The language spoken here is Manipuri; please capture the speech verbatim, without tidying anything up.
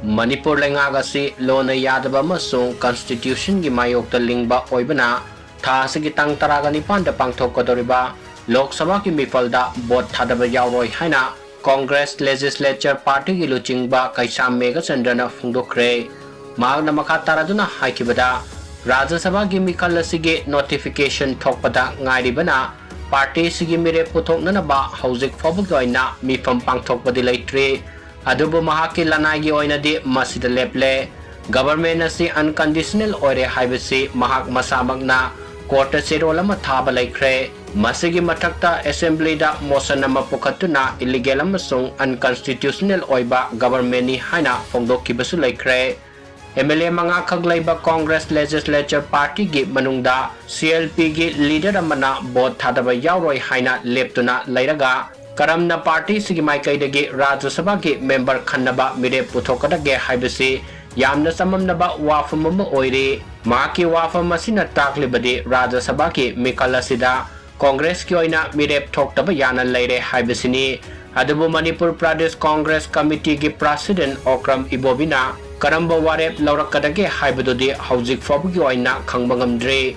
ꯃꯅꯤꯄꯨꯔ ꯂꯩꯉꯥꯛ ꯑꯁꯤ ꯂꯣꯟꯅ ꯌꯥꯗꯕ ꯑꯃꯁꯨꯡ constitutionꯒꯤ ꯃꯥꯌꯣꯛꯇ ꯂꯤꯡꯕ ꯑꯣꯏꯕꯅ, ꯊꯥ ꯑꯁꯤꯒꯤ ꯇꯥꯡ ꯇꯔꯥꯒ ꯅꯤꯄꯥꯟꯗ ꯄꯥꯡꯊꯣꯛꯀꯗꯧꯔꯤꯕ ꯂꯣꯛ ꯁꯚꯥꯒꯤ ꯃꯤꯐꯝꯗ ꯚꯣꯠ ꯊꯥꯗꯕ ꯌꯥꯎꯔꯣꯏ ꯍꯥꯏꯅ Congress Legislature Partyꯒꯤ ꯂꯨꯆꯤꯡꯕ ꯀꯩꯁꯥꯝ ꯃꯦꯘꯆꯟꯗ꯭ꯔꯅ ꯐꯣꯡꯗꯣꯛꯈ꯭ꯔꯦ꯫ ꯃꯍꯥꯛꯅ ꯃꯈꯥ ꯇꯥꯔꯗꯨꯅ ꯍꯥꯏꯈꯤꯕꯗ, ꯔꯥꯖ꯭ꯌ ꯁꯚꯥꯒꯤ ꯃꯤꯈꯜ ꯑꯁꯤꯒꯤ notification ꯊꯣꯛꯄꯗ ꯉꯥꯏꯔꯤꯕꯅ, party ꯑꯁꯤꯒꯤ ꯃꯤꯔꯦꯞ ꯄꯨꯊꯣꯛꯅꯅꯕ ꯍꯧꯖꯤꯛ ꯐꯥꯎꯕꯒꯤ ꯑꯣꯏꯅ ꯃꯤꯐꯝ ꯄꯥꯡꯊꯣꯛꯄꯗꯤ ꯂꯩꯇ꯭ꯔꯤ꯫ ꯑꯗꯨꯕꯨ ꯃꯍꯥꯛꯀꯤ ꯂꯅꯥꯏꯒꯤ ꯑꯣꯏꯅꯗꯤ ꯃꯁꯤꯗ ꯂꯦꯞꯂꯦ꯫ Government ꯑꯁꯤ unconditional ꯑꯣꯏꯔꯦ ꯍꯥꯏꯕꯁꯤ ꯃꯍꯥꯛ ꯃꯁꯥꯃꯛꯅ courtꯇ ꯆꯦꯔꯣꯜ ꯑꯃ ꯊꯥꯕ ꯂꯩꯈ꯭ꯔꯦ꯫ ꯃꯁꯤꯒꯤ ꯃꯊꯛꯇ assemblyꯗ motion ꯑꯃ ꯄꯨꯈꯠꯇꯨꯅ illegal ꯑꯃꯁꯨꯡ unconstitutional ꯑꯣꯏꯕ governmentꯅꯤ ꯍꯥꯏꯅ ꯐꯣꯡꯗꯣꯛꯈꯤꯕꯁꯨ ꯂꯩꯈ꯭ꯔꯦ꯫ MLA ꯃꯉꯥꯈꯛ ꯂꯩꯕ Congress Legislature Partyꯒꯤ ꯃꯅꯨꯡꯗ CLPꯒꯤ leader ꯑꯃꯅ ꯚꯣꯠ ꯊꯥꯗꯕ ꯌꯥꯎꯔꯣꯏ ꯍꯥꯏꯅ ꯂꯦꯞꯇꯨꯅ ꯂꯩꯔꯒ, ꯀꯔꯝꯅ partyꯁꯤꯒꯤ ꯃꯥꯏꯀꯩꯗꯒꯤ ꯔꯥꯖ꯭ꯌ ꯁꯚꯥꯒꯤ member ꯈꯟꯅꯕ ꯃꯤꯔꯦꯞ ꯄꯨꯊꯣꯛꯀꯗꯒꯦ ꯍꯥꯏꯕꯁꯤ ꯌꯥꯝꯅ ꯆꯃꯝꯅꯕ ꯋꯥꯐꯝ ꯑꯃ ꯑꯣꯏꯔꯤ꯫ ꯃꯍꯥꯛꯀꯤ ꯋꯥꯐꯝ ꯑꯁꯤꯅ ꯇꯥꯛꯂꯤꯕꯗꯤ ꯔꯥꯖ꯭ꯌ ꯁꯚꯥꯒꯤ ꯃꯤꯈꯜ ꯑꯁꯤꯗ Congressꯀꯤ ꯑꯣꯏꯅ ꯃꯤꯔꯦꯞ ꯊꯣꯛꯇꯕ ꯌꯥꯅ ꯂꯩꯔꯦ ꯍꯥꯏꯕꯁꯤꯅꯤ꯫ ꯑꯗꯨꯕꯨ ꯃꯅꯤꯄꯨꯔ ꯄ꯭ꯔꯗꯦꯁ Congress Committeeꯒꯤ President ꯑꯣꯀ꯭ꯔꯝ ꯏꯕꯣꯕꯤꯅ ꯀꯔꯝꯕ ꯋꯥꯔꯦꯞ ꯂꯧꯔꯛꯀꯗꯒꯦ ꯍꯥꯏꯕꯗꯨꯗꯤ ꯍꯧꯖꯤꯛ ꯐꯥꯎꯕꯒꯤ ꯑꯣꯏꯅ ꯈꯪꯕ ꯉꯝꯗ꯭ꯔꯤ꯫